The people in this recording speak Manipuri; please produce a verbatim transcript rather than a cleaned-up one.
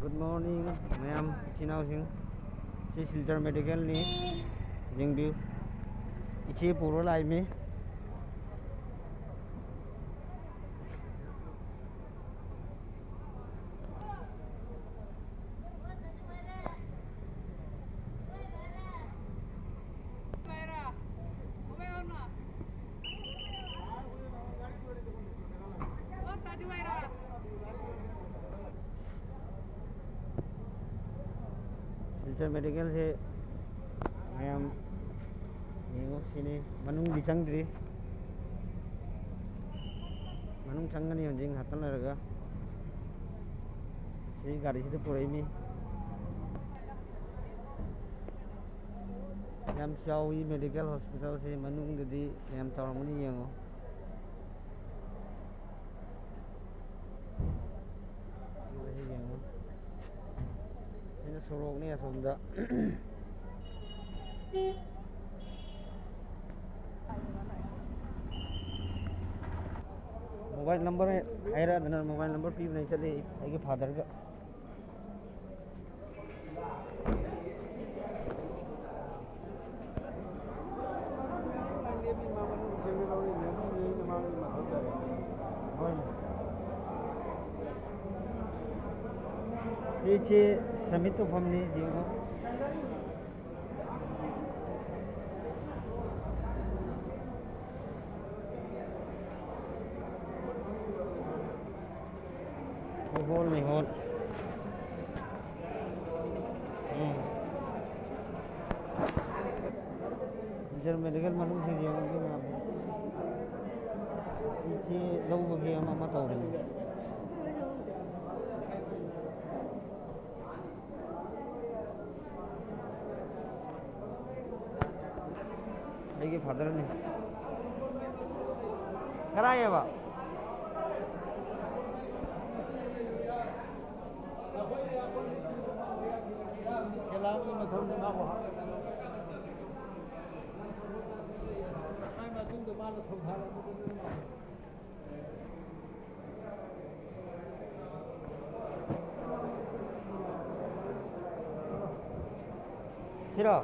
Good morning, ꯃꯌꯥꯝ ꯏꯆꯤꯟ ꯏꯅꯥꯎꯁꯤꯡ꯫ ꯁꯤ ꯁꯤꯜꯆꯔ ꯃꯦꯗꯤꯀꯦꯜꯅꯤ, ꯌꯦꯡꯕꯤꯌꯨ꯫ ꯏꯆꯦ ꯄꯨꯔ ꯂꯥꯛꯏꯃꯤ꯫ ꯁꯤꯜꯆꯔ ꯃꯦꯗꯤꯀꯦꯜꯁꯦ ꯃꯌꯥꯝ ꯌꯦꯡꯉꯣ, ꯁꯤꯅꯤ꯫ ꯃꯅꯨꯡꯗꯤ ꯆꯪꯗ꯭ꯔꯤ, ꯃꯅꯨꯡ ꯆꯪꯒꯅꯤ ꯍꯧꯖꯤꯛ ꯉꯥꯏꯍꯥꯛꯇꯪ ꯂꯩꯔꯒ꯫ ꯁꯤ ꯒꯥꯔꯤꯁꯤꯗ ꯄꯨꯔꯛꯏꯅꯤ꯫ ꯌꯥꯝ ꯆꯥꯎꯏ ꯃꯦꯗꯤꯀꯦꯜ ꯍꯣꯁꯄꯤꯇꯥꯜꯁꯦ, ꯃꯅꯨꯡꯗꯗꯤ ꯌꯥꯝ ꯆꯥꯎꯔꯝꯒꯅꯤ, ꯌꯦꯡꯉꯣ꯫ ꯁꯤ ꯌꯦꯡꯉꯣ꯫ ꯁꯤꯅ ꯁꯣꯔꯣꯛꯅꯤ ꯑꯁꯣꯝꯗ꯫ ꯃꯣꯕꯥꯏꯜ ꯅꯝꯕꯔ ꯍꯥꯏꯔꯛꯑꯗꯅ ꯃꯣꯕꯥꯏꯜ ꯅꯝꯕꯔ ꯄꯤꯕꯅꯦ, ꯑꯩ ꯆꯠꯂꯤ ꯑꯩꯒꯤ ꯐꯥꯗꯔꯒ꯫ ꯍꯣꯏꯅꯦ꯫ ꯁꯤ ꯆꯦ ꯁꯕꯃꯤꯠ ꯇꯧꯐꯝꯅꯤ, ꯌꯦꯡꯉꯣ꯫ ꯍꯣꯜꯅꯤ, ꯍꯣꯜ꯫ ꯎꯝ꯫ ꯁꯤꯜꯆꯔ ꯃꯦꯗꯤꯀꯦꯜ ꯃꯅꯨꯡꯁꯤ ꯌꯦꯡꯉꯨ, ꯃꯤ ꯃꯌꯥꯝ꯫ ꯁꯤ ꯂꯧꯕꯒꯤ ꯑꯃ ꯑꯃ ꯇꯧꯔꯤꯅꯤ꯫ ꯑꯩꯒꯤ ꯐꯥꯗꯔꯅꯤ꯫ ꯀꯔꯥꯏꯑꯕ? ꯈꯦꯂꯥꯝꯒꯤ ꯃꯊꯧꯅꯤ ꯃꯥꯕꯨ ꯍꯥꯞ-, ꯃꯥꯏ ꯃꯇꯨꯡꯗ ꯃꯥꯅ ꯊꯧꯊꯥꯔꯛꯄꯗꯨꯅ ꯁꯤꯔꯣ?